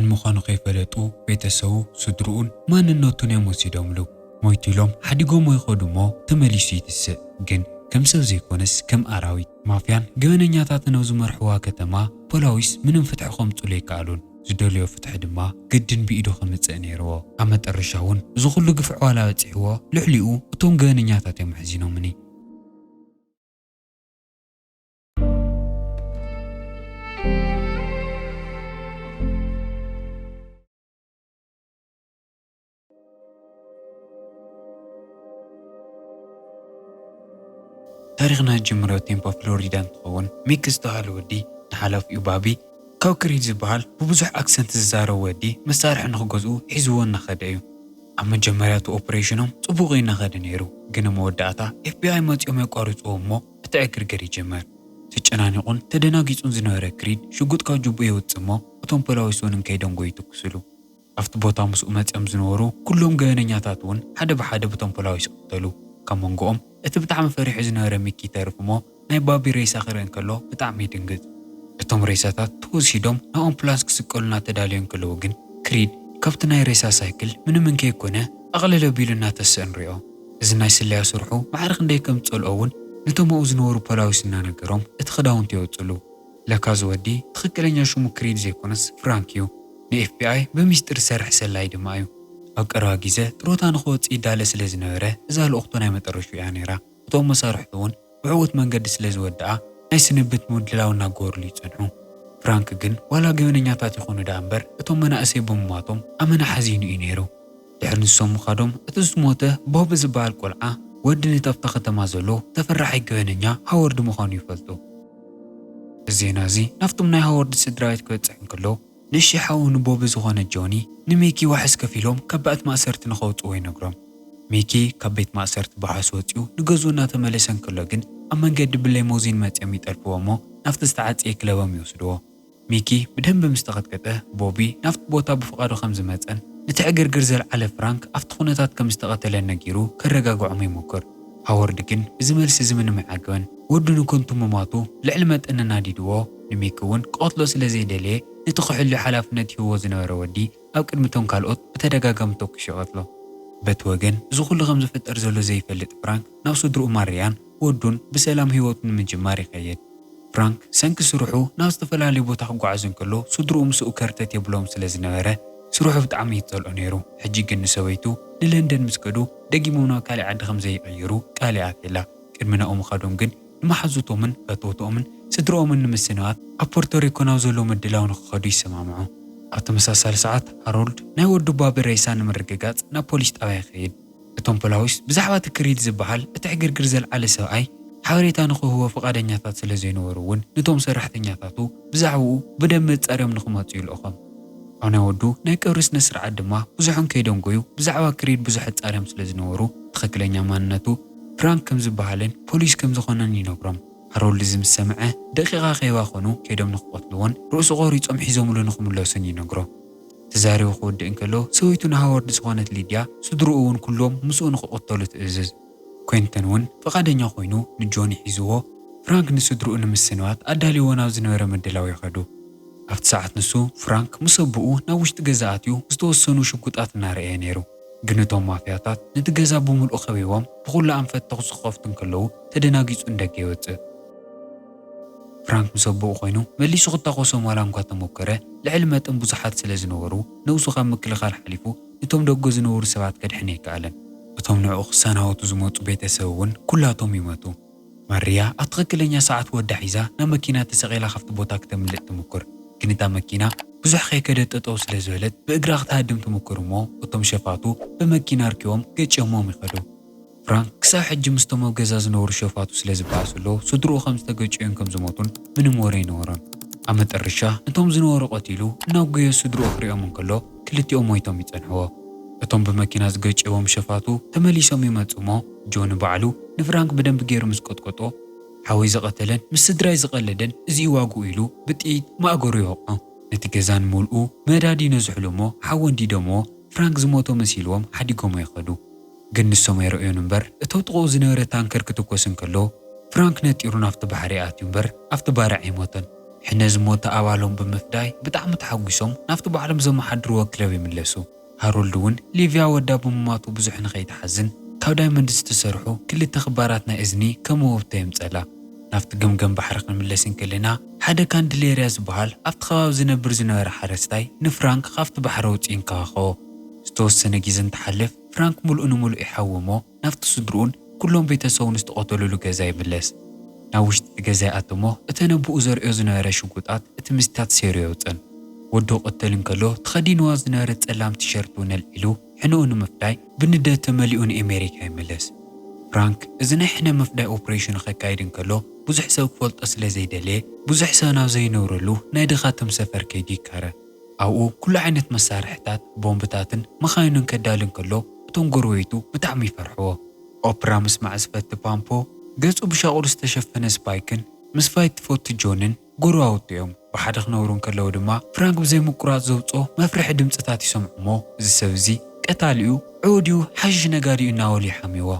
መን ምዃኑ ከይፈለጡ ቤተሰቡ፣ ስድርኡን ማንነቱን እዮም ወሲዶምሉ። ሞይቱ ኢሎም ሓዲጎሞ ይኸዱ እሞ ተመሊሱ ይትስእ። ግን ከም ሰብ ዘይኮነስ ከም ኣራዊት። ማፍያን ገበነኛታትን ኣብ ዝመርሕዋ ከተማ ፖላዊስ ምንም ፍትሒ ከምጽሉ ኣይከኣሉን። ዝደልዮ ፍትሒ ድማ ግድን ብኢዱ ከምጽእ ነይርዎ። ኣብ መጠረሻ እውን እዚ ኩሉ ግፍዒ ዋላ በጺሕዎ፣ ልዕሊኡ እቶም ገበነኛታት እዮም ኣሕዚኖምኒ። ታሪኽና ጅምሮ ቴምፓ ፍሎሪዳ እንትኸውን፣ ሚክ ዝተባህለ ወዲ ንሓላፊኡ ባቢ፣ ካብ ክሪድ ዝበሃል ብብዙሕ ኣክሰንት ዝዛረብ ወዲ መሳርሒ ንኽገዝኡ ሒዝዎ እናኸደ እዩ። ኣብ መጀመርያ እቲ ኦፕሬሽኖም ጽቡቕ እዩ እናኸደ ነይሩ፣ ግን ኣብ መወዳእታ ኤፍ ቢ ኣይ መጺኦም የቋርጽዎ እሞ እቲ ዕግርግር ይጅምር። ተጨናኒቑን ተደናጊጹን ዝነበረ ክሪድ ሽጉጥ ካብ ጅቡኡ የውጽእ እሞ እቶም ፖላዊስ እውን ከይደንጎዩ ይትኩስሉ። ኣብቲ ቦታ ምስኡ መጺኦም ዝነበሩ ኩሎም ገበነኛታት እውን ሓደ ብሓደ ብቶም ፖላዊስ ይቕተሉ። ካብ መንጎኦም እቲ ብጣዕሚ ፈሪሑ ዝነበረ ሚኪ ይተርፍ እሞ ናይ ባቢ ሬሳ ክርኢ እንከሎ ብጣዕሚ ይድንግጽ። እቶም ሬሳታት ተወሲዶም ናብ ኣምቡላንስ ክስቀሉ እናተዳለዩ እንከለዉ ግን ክሪድ ካብቲ ናይ ሬሳ ሳይክል ምንም እንከይኮነ ኣቕልል ኣቢሉ እናተስእ ንሪኦ። እዚ ናይ ስለያ ስርሑ ማዕረ ክንደይ ከም ዝጸልኦ እውን ነቶም ኣብኡ ዝነበሩ ፖላዊስ እናነገሮም እቲ ክዳውንቱ የውጽሉ። ለካ እዚ ወዲ ትኽክለኛ ሽሙ ክሪድ ዘይኮነስ ፍራንክ እዩ። ንኤፍ ቢ ኣይ ብሚስጥር ዝሰርሕ ሰላይ ድማ እዩ። ኣብ ቀረባ ግዜ ጥሮታ ንኽወጽእ ይዳለ ስለ ዝነበረ እዛ ልኡኽቶ ናይ መጠረሽኡ እያ ነይራ። እቶም መሳርሕቱ እውን ብዕዉት መንገዲ ስለ ዝወድኣ ናይ ስንብት ምድላው እናገበሩሉ ይጸንሑ። ፍራንክ ግን ዋላ ገበነኛታት ይኹኑ ደኣ እምበር እቶም መናእሰይ ብምማቶም ኣመና ሓዚኑ እዩ ነይሩ። ድሕሪ ንሶም ምኻዶም እቲ ዝሞተ ቦብ ዝበሃል ቆልዓ ወዲ ነቲ ኣብታ ከተማ ዘሎ ተፈራሓይ ገበነኛ ሃወርድ ምዃኑ ይፈልጡ። እዚ ዜና እዚ ናብቶም ናይ ሃወርድ ስድራቤት ክበጽሕ እንከሎ ንእሽተይ ሓዉ ንቦብ ዝኾነ ጆኒ ንሚኪ ዋሕስ ከፊሎም ካብ ቤት ማእሰርቲ ንኸውጽዎ ይነግሮም። ሚኪ ካብ ቤት ማእሰርቲ ብዋሕስ ወጺኡ ንገዝኡ እናተመለሰ እንከሎ ግን ኣብ መንገዲ ብሌሞዚን መጺኦም ይጠልፍዎ እሞ ናብቲ ዝተዓጽየ ክለቦም ይወስድዎ። ሚኪ ብደንቢ ምስ ተቐጥቀጠ ቦቢ ናብቲ ቦታ ብፍቓዱ ከም ዝመጸን ነቲ ዕግርግር ዘልዓለ ፍራንክ ኣብቲ ኩነታት ከም ዝተቐተለን ነጊሩ ከረጋግዖም ይሞክር። ሃወርድ ግን እዚ መልሲ እዚ ምንም ኣይዓገበን። ወዱ ንከንቱ ምማቱ ልዕሊ መጠን ኣናዲድዎ፣ ንሚኪ እውን ክቐትሎ ስለ ዘይደለየ ነቲ ክሕልዮ ሓላፍነት ይህቦ ዝነበረ ወዲ ኣብ ቅድሚ እቶም ካልኦት ብተደጋጋሚ ተኩሱ ይቐትሎ። በቲ ወገን እዚ ኩሉ ከም ዝፍጠር ዘሎ ዘይፈልጥ ፍራንክ ናብ ስድርኡ ማርያን ወዱን ብሰላም ህይወቱ ንምጅማር ይኸይድ። ፍራንክ ሰንኪ ስርሑ ናብ ዝተፈላለዩ ቦታ ክጓዓዝ እንከሎ ስድርኡ ምስኡ ከርተት የብሎም ስለ ዝነበረ ስርሑ ብጣዕሚ ይጸልኦ ነይሩ። ሕጂ ግን ንሰበይቱ ንለንደን ምስ ከዱ ደጊሞም ናብ ካልእ ዓዲ ከም ዘይቕይሩ ቃል ይኣትየላ። ቅድሚ ናብኡ ምኻዶም ግን ንመሓዙቶምን ፈተውትኦምን ስድርኦምን ንምስንባት ኣብ ፖርቶሪኮ ናብ ዘሎ ምድላው ንኽኸዱ ይሰማምዑ። ኣብ ተመሳሳሊ ሰዓት ሃሮልድ ናይ ወዱ ባቢ ሬሳ ንምርግጋጽ ናብ ፖሊስ ጣብያ ይኸይድ። እቶም ፖላዊስ ብዛዕባ እቲ ክሪድ ዝበሃል እቲ ዕግርግር ዘልዓለ ሰብኣይ ሓበሬታ ንኽህቦ ፍቓደኛታት ስለ ዘይነበሩ እውን ነቶም ሰራሕተኛታቱ ብዛዕባኡ ብደንቢ ኣጻርዮም ንኽመጹ ይልእኾም። ኣብ ናይ ወዱ ናይ ቀብሪ ስነ ስርዓት ድማ ብዙሖም ከይደንጎዩ ብዛዕባ ክሪድ ብዙሕ ኣጻርዮም ስለ ዝነበሩ ትኽክለኛ ማንነቱ ፍራንክ ከም ዝበሃልን ፖሊስ ከም ዝኾነን ይነግሮም። ሃሮልድ እዚ ምስ ሰምዐ ደቂቓ ከይባኸኑ ከይዶም ንኽቐትልዎን ርእሱ ቆሪጾም ሒዞምሉ ንኽምለሱን ይነግሮ። ተዛሪቡ ክወድእ እንከሎ ሰበይቱ ንሃዋርድ ዝኾነት ሊድያ ስድርኡ እውን ኩሎም ምስኡ ንኽቕተሉ ትእዝዝ። ኮንተን እውን ፍቓደኛ ኮይኑ ንጆኒ ሒዝዎ ፍራንክ ንስድርኡ ንምስንባት ኣዳልይዎ ናብ ዝነበረ ምድላው ይኸዱ። ኣብቲ ሰዓት ንሱ ፍራንክ ምስ ኣቦኡ ናብ ውሽጢ ገዛ ኣትዩ ዝተወሰኑ ሽጉጣት እናረኣየ ነይሩ። ግን እቶም ማፍያታት ነቲ ገዛ ብምልኡ ከቢቦም ብኹሉ ኣንፈት ተኹሲ ክኸፍቱ እንከለዉ ተደናጊጹ ንደገ ይወጽእ። ፍራንክ ምስ ኣቦኡ ኮይኑ መሊሱ ክታኾሶም ዋላ እንኳ ተሞከረ ልዕሊ መጠን ብዙሓት ስለ ዝነበሩ ነብሱ ካብ ምክልኻል ሓሊፉ ነቶም ደጎ ዝነበሩ ሰባት ከድሕን ኣይከኣለን። እቶም ንዕኡ ክሰናበቱ ዝመጹ ቤተሰብ እውን ኩላቶም ይመቱ። ማርያ ኣብ ትኽክለኛ ሰዓት ወዳ ሒዛ ናብ መኪና ተሰቒላ ካብቲ ቦታ ክተምልጥ ትምኩር። ግን እታ መኪና ብዙሕ ከይከደት ጠጠው ስለ ዝበለት ብእግራ ክትሃድም ትምኩር እሞ እቶም ሸፋቱ ብመኪና ኣርኪቦም ገጭዮሞም ይኸዱ። ፍራንክ ክሳብ ሕጂ ምስቶም ኣብ ገዛ ዝነበሩ ሸፋቱ ስለ ዝበኣሱ ኣሎ ስድርኡ ከም ዝተገጨዩን ከም ዝሞቱን ምንም ወረ ኣይነበሮን። ኣብ መጠረሻ ነቶም ዝነበሩ ቀቲሉ እናጎየ ስድርኡ ክሪኦም እንከሎ ክልቲኦም ሞይቶም ይጸንሕዎ። እቶም ብመኪና ዝገጨዎም ሸፋቱ ተመሊሶም ይመጹ እሞ ጆኒ ባዕሉ ንፍራንክ ብደንቢ ገይሩ ምስ ቀጥቀጦ ሓወይ ዝቐተለን ምስ ስድራይ ዝቐለደን እዚ እዩ ዋግኡ ኢሉ ብጥይት ማእገሩ ይወቕዖ። ነቲ ገዛ ንምልኡ መዳዲ ነዝሕሉ እሞ ሓዊ ኣንዲዶምዎ ፍራንክ ዝሞቶ መሲልዎም ሓዲጎሞ ይኸዱ። ግን ንሶም ኣይረእዮን እምበር እቶ ጥቕኡ ዝነበረ ታንከር ክትኮስ እንከሎ ፍራንክ ነጢሩ ናብቲ ባሕሪ ኣትዩ እምበር ኣብቲ ባርዕ ኣይሞተን። ሕነ ዝሞተ ኣባሎም ብምፍዳይ ብጣዕሚ ተሓጒሶም ናብቲ ባዕሎም ዘመሓድርዎ ክለብ ይምለሱ። ሃሮልድ እውን ሊቭያ ወዳ ብምማቱ ብዙሕ ንኸይትሓዝን ካብ ዳይመንድ ዝተሰርሑ ክልተ ክባራት ናይ እዝኒ ከም ውህብቶ የምጸላ። ናብቲ ገምገም ባሕሪ ክንምለስ እንከለና ሓደ ካንድሌርያ ዝበሃል ኣብቲ ከባቢ ዝነብር ዝነበረ ሓረስታይ ንፍራንክ ካብቲ ባሕሪ ኣውፅኡ ይንከባኸቦ። ዝተወሰነ ግዜ እንትሓልፍ ፍራንክ ሙሉእ ንሙሉእ ይሓዊ እሞ ናብቲ ስድርኡን ኩሎም ቤተሰቡን ዝተቐተሉሉ ገዛ ይምለስ። ናብ ውሽጢ እቲ ገዛ ይኣቱ እሞ እተን ኣቦኡ ዘርእዮ ዝነበረ ሽጉጣት እቲ ምስታት ሴሩ የውፅን። ወዱ ክቕተል እንከሎ ተኸዲንዋ ዝነበረ ጸላም ቲሸርት እውን ኣልዒሉ ሕንኡ ንምፍዳይ ብንደት ተመሊኡ ንኤሜሪካ ይምለስ። ፍራንክ እዚ ናይ ሕነ ምፍዳይ ኦፕሬሽኑ ከካይድ እንከሎ ብዙሕ ሰብ ክፈልጦ ስለ ዘይደለየ ብዙሕ ሰብ ናብ ዘይነብረሉ ናይ ድኻቶም ሰፈር ከይዱ ይካረ። ኣብኡ ኩሉ ዓይነት መሳርሕታት፣ ቦምብታትን መኻይኑን ከዳሊ እንከሎ እቶም ጎረቤቱ ብጣዕሚ ይፈርሕዎ። ኦፕራ ምስማዕ ዝፈቲ ፓምፖ፣ ገጹ ብሻቑል ዝተሸፈነ ስፓይክን ምስ ፋይት ትፈቱ ጆንን ጎረባብቲ እዮም። ብሓደ ክነብሩ እንከለዉ ድማ ፍራንክ ብዘይ ምቁራጽ ዘውጽኦ መፍርሒ ድምጽታት ይሰምዑ እሞ እዚ ሰብ እዚ ቀታሊኡ ዕውድዩ ሓሽሽ ነጋዲኡ እናበሉ ይሓምይዎ።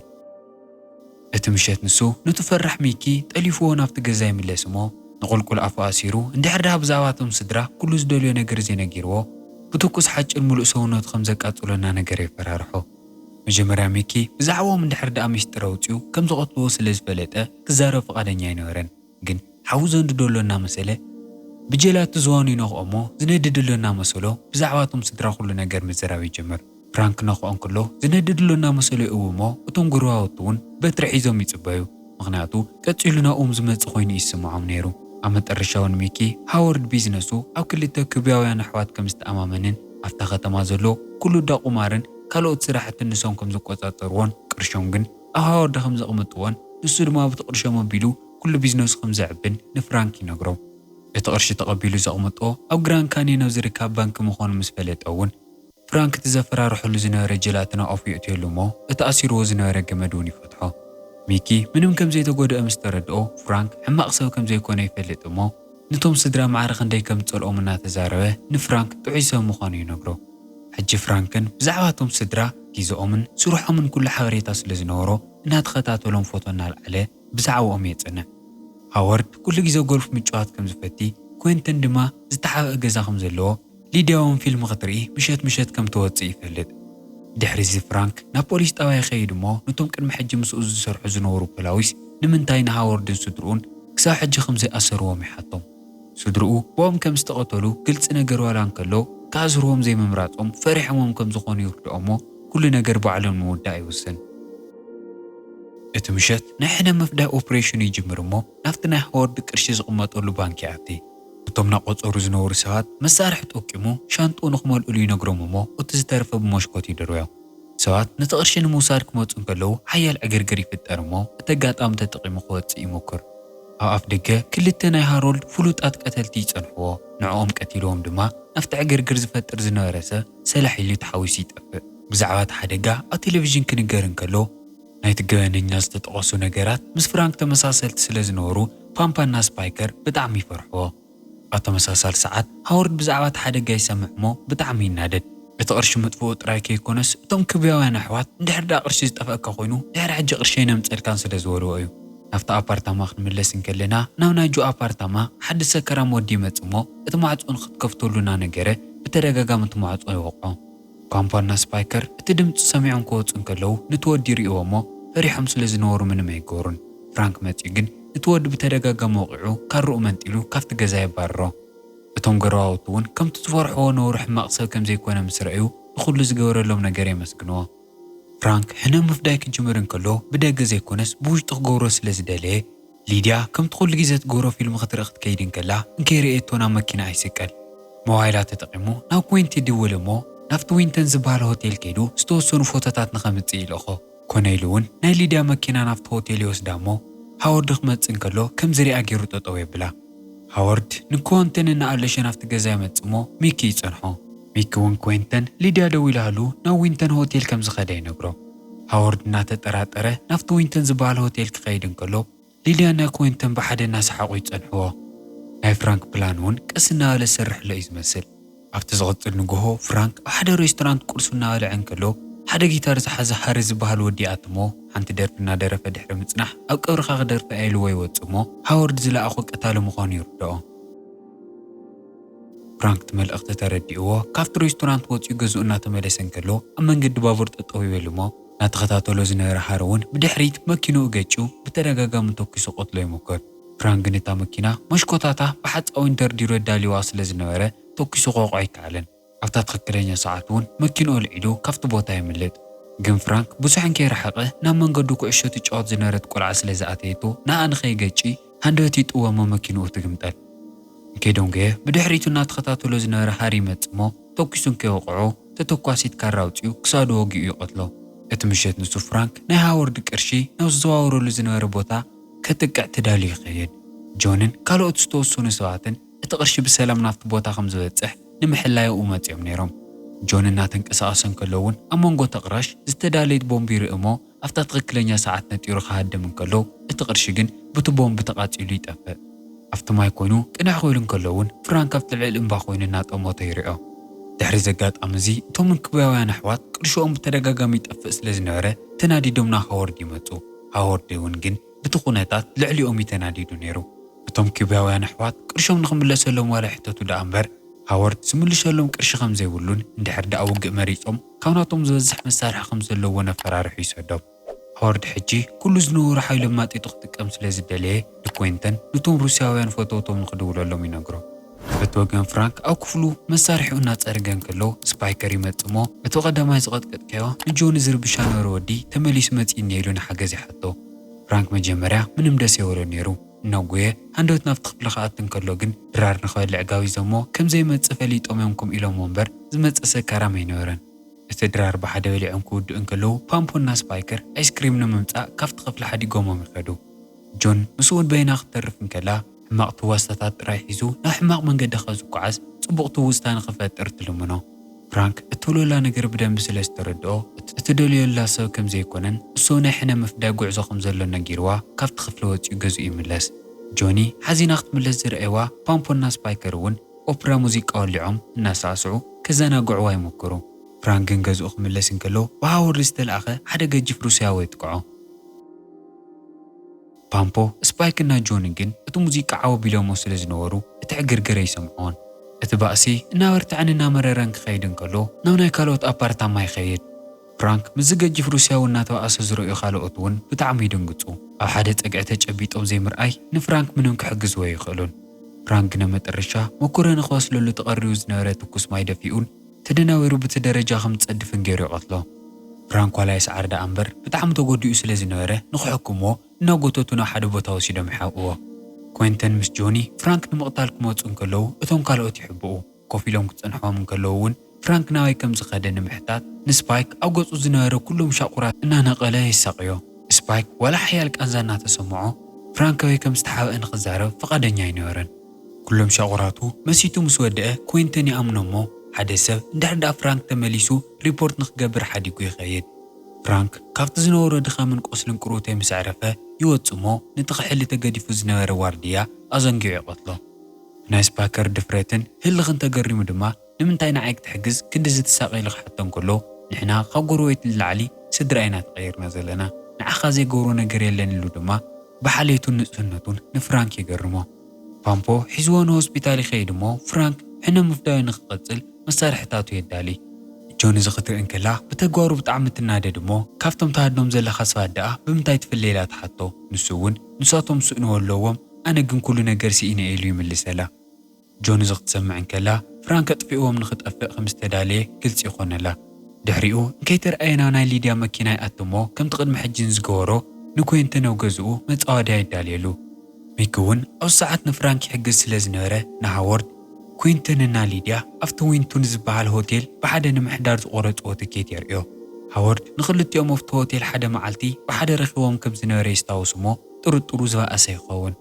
እቲ ምሸት ንሱ ነቲ ፈራሕ ሚኪ ጠሊፍዎ ናብቲ ገዛ ይምለስ እሞ ንቑልቁል ኣፉ ኣሲሩ እንድሕር ደኣ ብዛዕባ እቶም ስድራ ኩሉ ዝደልዮ ነገር ዘይነጊርዎ ብትኩስ ሓጭን ሙሉእ ሰውነቱ ከም ዘቃጽሎ እናነገረ የፈራርሖ። መጀመርያ ሚኪ ብዛዕባኦም እንድሕር ደኣ ሚስጥር ኣውጺኡ ከም ዝቐትልዎ ስለ ዝፈለጠ ክዛረብ ፍቓደኛ ኣይነበረን። ግን ሓዊ ዘንድዶ ኣሎ እናመሰለ ብጀላቲ ዝዋኑ ይነኽኦ እሞ ዝነድድ ኣሎ እናመሰሎ ብዛዕባ እቶም ስድራ ኩሉ ነገር ምዝራብ ይጅምር። ፍራንክ ነኽኦ እንከሎ ዝነድድ ኣሎ እናመሰሎ ይእዊ እሞ እቶም ጎረባብቲ እውን በትሪ ሒዞም ይጽበዩ። ምኽንያቱ ቀጺሉ ናብኦም ዝመጽእ ኮይኑ ይስምዖም ነይሩ። ኣብ መጠረሻ እውን ሚኪ ሃዋርድ ቢዝነሱ ኣብ ክልተ ኩባውያን ኣሕዋት ከም ዝተኣማመንን ኣብታ ከተማ ዘሎ ኩሉ እንዳ ቁማርን ካልኦት ስራሕትን ንሶም ከም ዝቆጻጸርዎን ቅርሾም ግን ኣብ ሃዋርድ ከም ዘቕምጥዎን ንሱ ድማ በቲ ቅርሾም ኣቢሉ ኩሉ ቢዝነሱ ከም ዘዕብን ንፍራንክ ይነግሮ። እቲ ቅርሺ ተቐቢሉ ዘቕምጦ ኣብ ግራን ካንዮን ኣብ ዝርከብ ባንኪ ምዃኑ ምስ ፈለጠ እውን ፍራንክ እቲ ዘፈራርሐሉ ዝነበረ ጀላትና ኣፉ የእትየሉ እሞ እቲ ኣሲርዎ ዝነበረ ገመድ እውን ይፈትሖ። ሚኪ ምንም ከም ዘይተጎድአ ምስ ተረድኦ ፍራንክ ሕማቕ ሰብ ከም ዘይኮነ ይፈልጥ እሞ ነቶም ስድራ ማዕረ ክንደይ ከም ዝጸልኦም እናተዛረበ ንፍራንክ ጥዑይ ሰብ ምዃኑ ይነግሮ። ሕጂ ፍራንክን ብዛዕባ እቶም ስድራ ግዜኦምን ስርሖምን ኩሉ ሓበሬታ ስለ ዝነበሮ እናተኸታተሎም ፎቶ እናልዓለ ብዛዕባኦም የጽንዕ። ሃዋርድ ኩሉ ግዜ ጎልፍ ምጭዋት ከም ዝፈቲ፣ ኩዌንተን ድማ ዝተሓብአ ገዛ ከም ዘለዎ፣ ሊድያ እውን ፊልም ክትርኢ ምሸት ምሸት ከም ትወጽእ ይፈልጥ። ድሕሪ እዚ ፍራንክ ናብ ፖሊስ ጣብያ ይኸይድ እሞ ነቶም ቅድሚ ሕጂ ምስኡ ዝሰርሑ ዝነበሩ ፖላዊስ ንምንታይ ንሃዋርድን ስድርኡን ክሳብ ሕጂ ከም ዘይኣሰርዎም ይሓቶም። ስድርኡ ብኦም ከም ዝተቐተሉ ግልጺ ነገር ዋላ እንከሎ ክኣስርዎም ዘይምምራጾም ፈሪሖሞም ከም ዝኾኑ ይርድኦ እሞ ኩሉ ነገር ባዕሎም ንምውዳእ ይውስን። እቲ ምሸት ናይ ሕነ ምፍዳይ ኦፕሬሽኑ ይጅምር እሞ ናብቲ ናይ ሃዋርድ ቅርሺ ዝቕመጠሉ ባንክ ይኣቲ። እቶም ናቆጸሩ ዝነበሩ ሰባት መሳርሒ ጠቂሙ ሻንጥኡ ንኽመልእሉ ይነግሮም እሞ እቲ ዝተረፈ ብመሽኮት ይድርብዮ። ሰባት ነቲ ቅርሺ ንምውሳድ ክመጹ እንከለዉ ሓያል ዕግርግር ይፍጠር እሞ እቲ ኣጋጣሚ ተጠቂሙ ክወጽእ ይሙክር። ኣብ ኣፍ ደገ ክልተ ናይ ሃሮልድ ፍሉጣት ቀተልቲ ይጸንሕዎ። ንዕኦም ቀቲልዎም ድማ ናብቲ ዕግርግር ዝፈጥር ዝነበረ ሰብ ሰላሕ ኢሉ ተሓዊሱ ይጠፍእ። ብዛዕባ እቲ ሓደጋ ኣብ ቴሌቪዥን ክንገር እንከሎ ናይቲ ገበነኛ ዝተጠቐሱ ነገራት ምስ ፍራንክ ተመሳሰልቲ ስለ ዝነበሩ ፓምፓና ስፓይከር ብጣዕሚ ይፈርሕዎ። ኣብ ተመሳሳሊ ሰዓት ሃዋርድ ብዛዕባ እቲ ሓደጋ ይሰምዕ እሞ ብጣዕሚ ይናደድ። እቲ ቅርሺ ምጥፍኡ ጥራይ ከይኮነስ እቶም ክብያውያን ኣሕዋት እንድሕር ደኣ ቅርሺ ዝጠፍአካ ኮይኑ ድሕሪ ሕጂ ቅርሸይ ነምፀልካን ስለ ዝበልዎ እዩ። ናብቲ ኣፓርታማ ክንምለስ እንከለና ናብ ናይ ጆ ኣፓርታማ ሓደ ሰከራም ወዲ ይመጽእ እሞ እቲ ማዕጾ ንክትከፍተሉ እናነገረ ብተደጋጋሚ እቲ ማዕጾ ይወቕዖ። ፓምፓና ስፓይከር እቲ ድምፂ ሰሚዖም ክወፁ እንከለዉ ነቲ ወዲ ይርእይዎ እሞ ፈሪሖም ስለ ዝነበሩ ምንም ኣይገበሩን። ፍራንክ መፂኡ ግን ነቲ ወዲ ብተደጋጋሚ ወቒዑ ካርኡ መንጢሉ ካብቲ ገዛ የባርሮ። እቶም ጎረባብቲ እውን ከምቲ ዝፈርሕዎ ነውሩ ሕማቕ ሰብ ከም ዘይኮነ ምስ ረኣዩ ንኹሉ ዝገበረሎም ነገር የመስግንዎ። ፍራንክ ሕነ ምፍዳይ ክጅምር እንከሎ ብደገ ዘይኮነስ ብውሽጢ ክገብሮ ስለ ዝደለየ ሊድያ ከምቲ ኩሉ ግዜ ትገብሮ ፊልም ክትርኢ ክትከይድ እንከላ እንከይረኣየቶ ናብ መኪና ኣይስቀል። ሞባይላ ተጠቒሙ ናብ ኩዌንቲ ይድውል እሞ ናብቲ ዊንተን ዝበሃል ሆቴል ከይዱ ዝተወሰኑ ፎቶታት ንኸምጽእ ይልእኾ። ኮነ ኢሉ እውን ናይ ሊድያ መኪና ናብቲ ሆቴል ይወስዳ እሞ ሃወርድ ክመጽእ እንከሎ ከም ዝሪኣ ገይሩ ጠጠው የብላ። ሃወርድ ንኩወንተን እናኣለሸ ናብቲ ገዛ ይመጽእ እሞ ሚኪ ይጸንሖ። ሚኪ እውን ኩዌንተን ሊድያ ደዊላሉ ናብ ዊንተን ሆቴል ከም ዝኸደ ይነግሮ። ሃወርድ እናተጠራጠረ ናብቲ ዊንተን ዝበሃል ሆቴል ክኸይድ እንከሎ ሊድያን ናይ ኩዌንተን ብሓደ እናሰሓቑ ይጸንሕዎ። ናይ ፍራንክ ፕላን እውን ቀስ እናበለ ዝሰርሕሎ እዩ ዝመስል። ኣብቲ ዝቕጽል ንግሆ ፍራንክ ኣብ ሓደ ሬስቶራንት ቁርሱ እናበልዐ እንከሎ ሓደ ጊታር ዝሓዘ ሃሪ ዝበሃል ወዲ ይኣትሞ ሓንቲ ደርፊ እናደረፈ ድሕሪ ምጽናሕ ኣብ ቀብርኻ ክደርፍ እየ ኢልዎ ይወጽእ እሞ ሃወርድ ዝለኣኾ ቀታሊ ምዃኑ ይርድኦ። ፍራንክ እቲ መልእኽቲ ተረዲእዎ ካብቲ ሬስቶራንት ወፂኡ ገዝኡ እናተመለሰ እንከሎ ኣብ መንገዲ ባቡር ጠጠው ይበል እሞ እናተኸታተሎ ዝነበረ ሃሪ እውን ብድሕሪት መኪንኡ ገጭው ብተደጋጋሚ ተኩሱ ቀትሎ ይሞክር። ፍራንክ ግን እታ መኪና መሽኮታታ ብሓፃዊን ደርዲሩ ኣዳልዋ ስለ ዝነበረ ተኩሱ ከውቕዖ ኣይከኣለን። ኣብታ ትኽክለኛ ሰዓት እውን መኪንኡ ኣልዒሉ ካብቲ ቦታ የምልጥ። ግን ፍራንክ ብዙሕ እንከይረሓቐ ናብ መንገዱ ኩዕሾ ትጫወት ዝነበረት ቆልዓ ስለ ዝኣተየቶ ንኣ ንኸይገጪ ሃንደበት ይጥወሞ መኪንኡ ትግምጠል። እንከይደንጎየ ብድሕሪቱ እናተኸታተሎ ዝነበረ ሃሪ ይመጽእ እሞ ተኩሱ እንከይወቕዖ ተተኳሲት ካራ ኣውጺኡ ክሳዱ ወጊኡ ይቐትሎ። እቲ ምሸት ንሱ ፍራንክ ናይ ሃወርድ ቅርሺ ናብ ዝዘዋወረሉ ዝነበረ ቦታ ከጥቅዕ ተዳልዩ ይኸይድ። ጆንን ካልኦት ዝተወሰኑ ሰባትን እቲ ቅርሺ ብሰላም ናብቲ ቦታ ከም ዝበጽሕ ንምሕላይ ኣብኡ መጺኦም ነይሮም። ጆን እናተንቀሳቐሰ እንከሎ እውን ኣብ መንጎ እቲ ኣቕራሽ ዝተዳለየት ቦምብ ይርኢ እሞ ኣብታ ትኽክለኛ ሰዓት ነጢሩ ክሃድም እንከሎ እቲ ቅርሺ ግን ብቲ ቦምብ ተቓጺሉ ይጠፍእ። ኣብቲ ማይ ኮይኑ ቅንዕ ክብል እንከሎ እውን ፍራንክ ኣብቲ ልዕሊ እምባ ኮይኑ እናጠመቶ ይሪኦ። ድሕሪ እዚ ኣጋጣሚ እዚ እቶም ኪውባውያን ኣሕዋት ቅርሽኦም ብተደጋጋሚ ይጠፍእ ስለ ዝነበረ ተናዲዶም ናብ ሃወርድ ይመጹ። ሃወርድ እውን ግን ብቲ ኩነታት ልዕሊኦም እዩ ተናዲዱ ነይሩ። እቶም ኪውባውያን ኣሕዋት ቅርሾም ንኽምለሰሎም ዋላ ይሕተቱ ደኣ እምበር ሃወርድ ዝምልሰሎም ቅርሺ ከም ዘይብሉን እንድሕር ደኣ ውግእ መሪጾም ካብ ናቶም ዝበዝሕ መሳርሒ ከም ዘለዎን ኣፈራሪሑ ይሰዶም። ሃወርድ ሕጂ ኩሉ ዝነበሮ ሓይሉ ኣማጢጡ ክጥቀም ስለ ዝደለየ ንኮይንተን ነቶም ሩስያውያን ፈተውቶም ንኽድውለሎም ይነግሮ። በቲ ወገን ፍራንክ ኣብ ክፍሉ መሳርሒኡ እናጸረገ እንከሎ ስፓይከር ይመጽእ እሞ እቲ ቀዳማይ ዝቐጥቀጥካዮ ንጆኒ ዝርብሻ ነበረ ወዲ ተመሊሱ መጺእኒ ኢሉ ንሓገዝ ይሓቶ። ፍራንክ መጀመርያ ምንም ደስ የበሎ ነይሩ። እናጎየ ሃንደበት ናብቲ ክፍሊ ክኣቱ እንከሎ ግን ድራር ንኽበልዕ ጋቢዞሞ ከም ዘይመጽእ ፈሊጦም እዮም ከምኡ ኢሎሞ እምበር ዝመጽእ ሰካራም ኣይነበረን። እቲ ድራር ብሓደ በሊዖም ክውድኡ እንከለዉ ፓምፖና ስፓይከር ኣይስክሪም ንምምጻእ ካብቲ ክፍሊ ሓዲጎሞም ይኸዱ። ጆን ምስኡ በይና ክትተርፍ እንከላ ሕማቕ ትዋስታታት ጥራይ ሒዙ ናብ ሕማቕ መንገዲ ካብ ዝጓዓዝ ጽቡቕ ትውስታ ንኽፈጥር ትልምኖ። ፍራንክ እትብለላ ነገር ብደንቢ ስለ ዝተረድኦ እቲ ደልዮላ ሰብ ከም ዘይኮነን እሱ ናይ ሕነ ምፍዳይ ጉዕዞ ከም ዘሎ ነጊርዋ ካብቲ ክፍሊ ወጺኡ ገዝኡ ይምለስ። ጆኒ ሓዚና ክትምለስ ዝረኣይዋ ፓምፖና ስፓይከር እውን ኦፕራ ሙዚቃ ወሊዖም እናሳዕስዑ ከዘናግዕዋ ይሞክሩ። ፍራንክ ግን ገዝኡ ክምለስ እንከሎ ብሃወርድ ዝተለኣኸ ሓደ ገጅፍ ሩስያዊ የጥቅዖ። ፓምፖ፣ ስፓይክ እና ጆኒ ግን እቲ ሙዚቃ ዓው ኣቢሎሞ ስለ ዝነበሩ እቲ ዕግርግር ኣይሰምዖን። እቲ ባእሲ እናበርትዐን እናመረረን ክኸይድ እንከሎ ናብ ናይ ካልኦት ኣፓርታማ ይኸይድ። ፍራንክ ምስዚ ገጅፍ ሩስያዊ እናተባእሰ ዝረእዩ ካልኦት እውን ብጣዕሚ ይድንግጹ። ኣብ ሓደ ጸግዒ ተጨቢጦም ዘይምርኣይ ንፍራንክ ምንም ክሕግዝዎ ኣይኽእሉን። ፍራንክ ነመጠረሻ መኮረኒ ክወስለሉ ተቐሪቡ ዝነበረ ትኩስ ማይ ደፊኡን ተደናዊሩ ብቲ ደረጃ ከም ዝጸድፍን ገይሩ ይቐትሎ። ፍራንክ ዋላ ይስዓር ደኣ እምበር ብጣዕሚ ተጎዲኡ ስለ ዝነበረ ንኽሕክምዎ እናጎተቱ ናብ ሓደ ቦታ ወሲዶም ይሓብእዎ። ኮንተን ምስ ጆኒ ፍራንክ ንምቕታል ክመጹ እንከለዉ እቶም ካልኦት ይሕብኡ። ኮፍ ኢሎም ክጸንሕዎም እንከለዉ እውን ፍራንክ ናበይ ከም ዝኸደ ንምሕታት ንስፓይክ ኣብ ገጹ ዝነበረ ኩሎም ሻቑራት እናነቐለ የሳቕዮ። ስፓይክ ዋላ ሓያል ቃንዛ እናተሰምዖ ፍራንክ ኣበይ ከም ዝተሓብአ ንኽዛረብ ፍቓደኛ ኣይነበረን። ኩሎም ሻቑራቱ መሲቱ ምስ ወደአ ኮንተን ይኣምኖ እሞ ሓደ ሰብ እንድሕር ደኣ ፍራንክ ተመሊሱ ሪፖርት ንኽገብር ሓዲጉ ይኸይድ። ፍራንክ ካብቲ ዝነበሮ ድኻምን ቁስልን ቅሩተይ ምስ ኣዕረፈ ይወጽእ እሞ ነቲ ክሕሊ ተገዲፉ ዝነበረ ዋርድያ ኣዘንጊዑ ይቐትሎ። ናይ ስፓይከር ድፍረትን ህልኽን ተገሪሙ ድማ ንምንታይ ንዓይ ክትሕግዝ ክንድዚ ትሳቐ ኢሉ ክሓቶ እንከሎ ንሕና ካብ ጎረቤት ንላዕሊ ስድራ ኢና ተቐይርና ዘለና ንዓኻ ዘይገብሮ ነገር የለን ኢሉ ድማ ብሓልየቱን ንጽህነቱን ንፍራንክ ይገርሞ። ፓምፖ ሒዝዎ ንሆስፒታል ይኸይድ እሞ ፍራንክ ሕነ ምፍዳዩ ንኽቐጽል መሳርሕታቱ የዳሊ። ጆን እዚ ክትርኢ እንከላ ብተግባሩ ብጣዕሚ ትናደድ እሞ ካብቶም ትሃድኖም ዘለኻ ሰባት ደኣ ብምንታይ ትፍለ ኢላ ትሓቶ። ንሱ እውን ንሳቶም ስእንዎ ኣለዎም ኣነ ግን ኩሉ ነገር ስኢነ ኢሉ ይምልሰላ። ጆን እዚ ክትሰምዕ እንከላ ፍራንክ ኣጥፊእዎም ንኽጠፍእ ከም ዝተዳለየ ግልጺ ይኾነላ። ድሕሪኡ እንከይተርኣየ ናብ ናይ ሊድያ መኪና ይኣቱ እሞ ከምቲ ቅድሚ ሕጂ ንዝገበሮ ንኮንተን ኣብ ገዝኡ መጻወድያ የዳልየሉ። ሚኪ እውን ኣብዚ ሰዓት ንፍራንክ ይሕግዝ ስለ ዝነበረ ንሃወርድ፣ ኩንተንና ሊድያ ኣብቲ ዊንቱን ዝበሃል ሆቴል ብሓደ ንምሕዳር ዝቖረጽዎ ትኬት የርእዮ። ሃወርድ ንኽልቲኦም ኣብቲ ሆቴል ሓደ መዓልቲ ብሓደ ረኺቦም ከም ዝነበረ የስታውስ እሞ ጥርጥሩ ዝበኣሰ ይኸውን።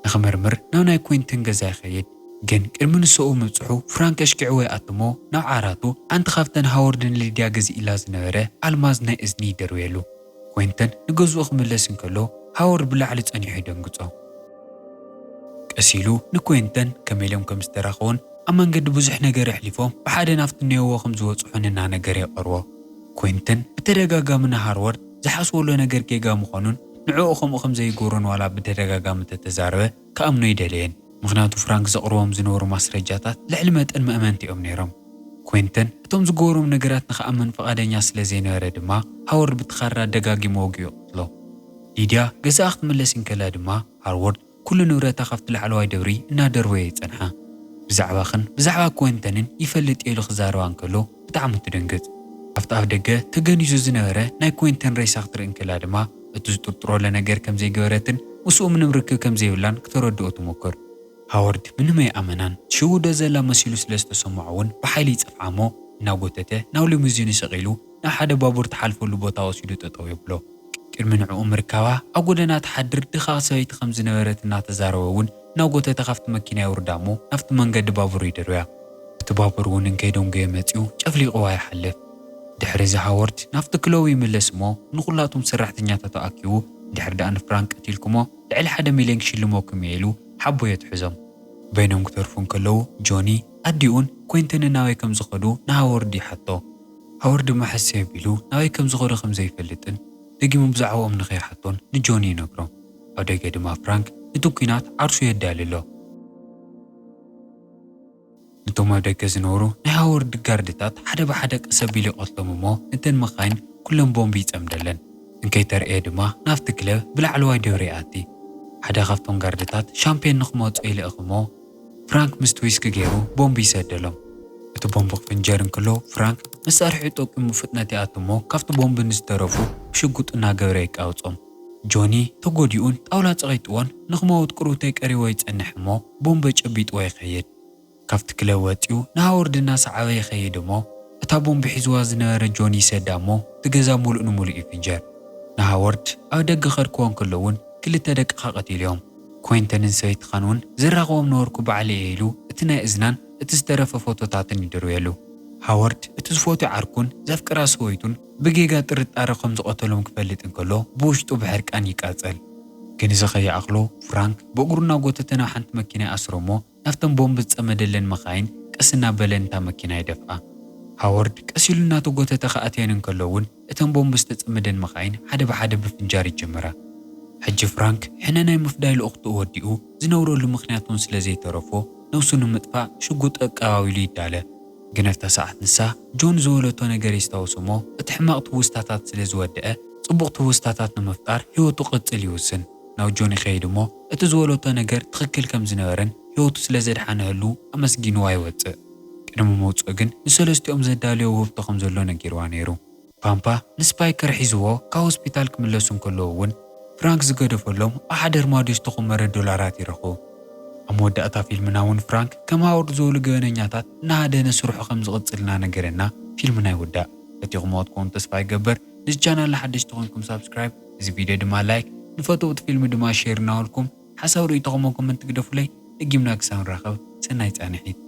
ንኽምርምር ናብ ናይ ኩንተን ገዛ ይኸይድ። ግን ቅድሚ ንስኡ ምብጽሑ ፍራንክ ኣሽኪዕዎ ይኣትሞ ናብ ዓራቱ ሓንቲ ካብተን ሃወርድ ንሊድያ ገዚእላ ዝነበረ ኣልማዝ ናይ እዝኒ ይደርብየሉ። ኮንተን ንገዝኡ ክምለስ እንከሎ ሃወርድ ብላዕሊ ጸኒሑ ይደንግጾ። ቀስ ኢሉ ንኮንተን ከመይ ኢሎም ከም ዝተራኸቡን ኣብ መንገዲ ብዙሕ ነገር ኣሕሊፎም ብሓደ ናብቲ ኔዎ ከም ዝበጽሑን እናነገረ የቐርቦ። ኮንተን ብተደጋጋሚ ንሃርወርድ ዝሓስበሎ ነገር ጌጋ ምዃኑን ንዕኡ ከምኡ ከም ዘይገብሮን ዋላ ብተደጋጋሚ እንተተዛረበ ክኣምኖ ኣይደለየን። ምኽንያቱ ፍራንክ ዘቕርቦም ዝነበሩ ማስረጃታት ልዕሊ መጠን መእመንቲ እዮም ነይሮም። ኮንተን እቶም ዝገበሮም ነገራት ንኽኣምን ፍቓደኛ ስለ ዘይነበረ ድማ ሃወርድ ብትኻራ ደጋጊሙ ወጊኡ ይቕትሎ። ሊድያ ገዛኣ ክትምለስ እንከላ ድማ ሃርወርድ ኩሉ ንብረታ ካብቲ ላዕለዋይ ደብሪ እናደርበየ ይጸንሓ። ብዛዕባኽን ብዛዕባ ኮንተንን ይፈልጥ ኢሉ ክዛረባ እንከሎ ብጣዕሚ ትድንግጽ። ኣብቲ ኣፍ ደገ ተገኒዙ ዝነበረ ናይ ኮንተን ሬሳ ክትርኢ እንከላ ድማ እቲ ዝጥርጥረሉ ነገር ከም ዘይገበረትን ምስኡ ምንም ርክብ ከም ዘይብላን ክተረድኦ ትሞክር። ሃወርድ ምንም ኣይኣመናን። ትሽውዶ ዘላ መሲሉ ስለ ዝተሰምዖ እውን ብሓይሊ ይጸፍዓ እሞ እናጎተተ ናብ ሊሙዚኑ ሰቒሉ ናብ ሓደ ባቡር ትሓልፈሉ ቦታ ወሲዱ ጠጠው የብሎ። ቅድሚ ንዕኡ ምርካባ ኣብ ጎደና ትሓድር ድኻ ሰበይቲ ከም ዝነበረት እናተዛረበ እውን እናጎተተ ካብቲ መኪና የውርዳ እሞ ናብቲ መንገዲ ባቡር ይድርብያ። እቲ ባቡር እውን እንከይደንጎየ መጺኡ ጨፍሊቕዋ ይሓልፍ። ድሕሪ እዚ ሃወርድ ናብቲ ክለው ይምለስ እሞ ንኹላቶም ሰራሕተኛታቱ ኣኪቡ ድሕሪ ደኣ ንፍራንክ ቀቲልኩሞ ልዕሊ ሓደ ሚልዮን ክሽልመኩም እየ ኢሉ ሓቦ የትሕዞም። በይኖም ክተርፉ እንከለዉ ጆኒ ኣዲኡን ኮንተንን ናበይ ከም ዝኸዱ ንሃወርድ ይሓቶ። ሃወርድ ድማ ሕሰይ ኣቢሉ ናበይ ከም ዝኸዱ ከም ዘይፈልጥን ደጊሙ ብዛዕባኦም ንኸይሓቶን ንጆኒ ይነግሮ። ኣብ ደገ ድማ ፍራንክ ነቲ ኲናት ዓርሱ የዳሊ ኣሎ። ነቶም ኣብ ደገ ዝነበሩ ናይ ሃወርድ ጋርድታት ሓደ ብሓደ ቀስ ኣቢሉ ይቐትሎም እሞ ነተን መኻይን ኩለን ቦምቢ ይጸምደለን። እንከይተርእየ ድማ ናብቲ ክለብ ብላዕለዋይ ደብሪ ይኣቲ። ሓደ ካብቶም ጋርድታት ሻምፔን ንኽመጾ ይልእኽ እሞ ፍራንክ ምስቲ ዊስኪ ገይሩ ቦምቢ ይሰደሎም። እቲ ቦምቢ ክፍንጀር እንከሎ ፍራንክ መሳርሒኡ ጠቂሙ ብፍጥነት ይኣቱ እሞ ካብቲ ቦምቢ ንዝተረፉ ብሽጉጥ እናገበረ ይቃውጾም። ጆኒ ተጎዲኡን ጣውላ ጸቒጥዎን ንኽመውት ቅርብተይ ቀሪቦ ይጸንሕ እሞ ቦምቢ ጨቢጥዎ ይኸይድ። ካብቲ ክለብ ወጺኡ ንሃወርድ እናሰዓበ ይኸይድ እሞ እታ ቦምቢ ሒዝዋ ዝነበረ ጆኒ ይሰዳ እሞ እቲ ገዛ ሙሉእ ንሙሉእ ይፍንጀር። ንሃወርድ ኣብ ደገ ከድክዎ እንከሎ እውን ክልተ ደቅኻ ቀቲሉ እዮም። ኮንተንን ሰበይትኻን እውን ዝራኸቦም ነበርኩ ባዕለይ እየ ኢሉ እቲ ናይ እዝናን እቲ ዝተረፈ ፎቶታትን ይድርብየሉ። ሃወርድ እቲ ዝፈትዮ ዓርኩን ዘፍቅራ ሰበይቱን ብጌጋ ጥርጣረ ከም ዝቐተሎም ክፈልጥ እንከሎ ብውሽጡ ብሕርቃን ይቃጸል። ግን እዚ ከይኣኽሎ ፍራንክ ብእግሩ እናጎተተ ናብ ሓንቲ መኪና ይኣስሮ እሞ ናብተን ቦምብ ዝጸመደለን መኻይን ቀስ እናበለ ነታ መኪና ይደፍኣ። ሃወርድ ቀስ ኢሉ እናተጎተተ ክኣትየን እንከሎ እውን እተን ቦምብ ዝተጸመደን መኻይን ሓደ ብሓደ ብፍንጃር ይጅምራ። ሕጂ ፍራንክ ሕነ ናይ ምፍዳይ ልእኽትኡ ወዲኡ ዝነብረሉ ምኽንያት እውን ስለ ዘይተረፎ ነብሱ ንምጥፋእ ሽጉጥ ኣቀባቢሉ ይዳለ። ግን ኣብታ ሰዓት ንሳ ጆን ዝወለቶ ነገር የስታውስ እሞ እቲ ሕማቕ ትውስታታት ስለ ዝወደአ ጽቡቕ ትውስታታት ንምፍጣር ህይወቱ ክቕጽል ይውስን። ናብ ጆን ይኸይድ እሞ እቲ ዝወለቶ ነገር ትኽክል ከም ዝነበረን ህይወቱ ስለ ዘድሓነህሉ ኣመስጊንዋ ይወጽእ። ቅድሚ ምውጽኡ ግን ንሰለስቲኦም ዘዳለዮ ውህብቶ ከም ዘሎ ነጊርዋ ነይሩ። ፓምፓ ንስፓይከር ሒዝዎ ካብ ሆስፒታል ክምለሱ እንከለዉ እውን ፍራንክ ዝገደፈሎም ኣብ ሓደ ኣርማድዮ ዝተኾመረ ዶላራት ይረኽቡ። ኣብ መወዳእታ ፊልምና እውን ፍራንክ ከም ሃወርድ ዝበሉ ገበነኛታት እናሃደነ ስርሑ ከም ዝቕጽል እናነገረና ፊልምና ይውዳእ። ፈቲኹምዎ ትኸውን ተስፋ ይገብር። እዚ ቻናል ንሓደሽቲ ኮይንኩም ሳብስክራይብ፣ እዚ ቪድዮ ድማ ላይክ፣ ንፈተውቲ ፊልም ድማ ሼር እናበልኩም ሓሳብ ርእይቶኹም ኮመንት ግደፉለይ። ደጊምና ክሳብ ንራኸብ ሰናይ ጻንሒት።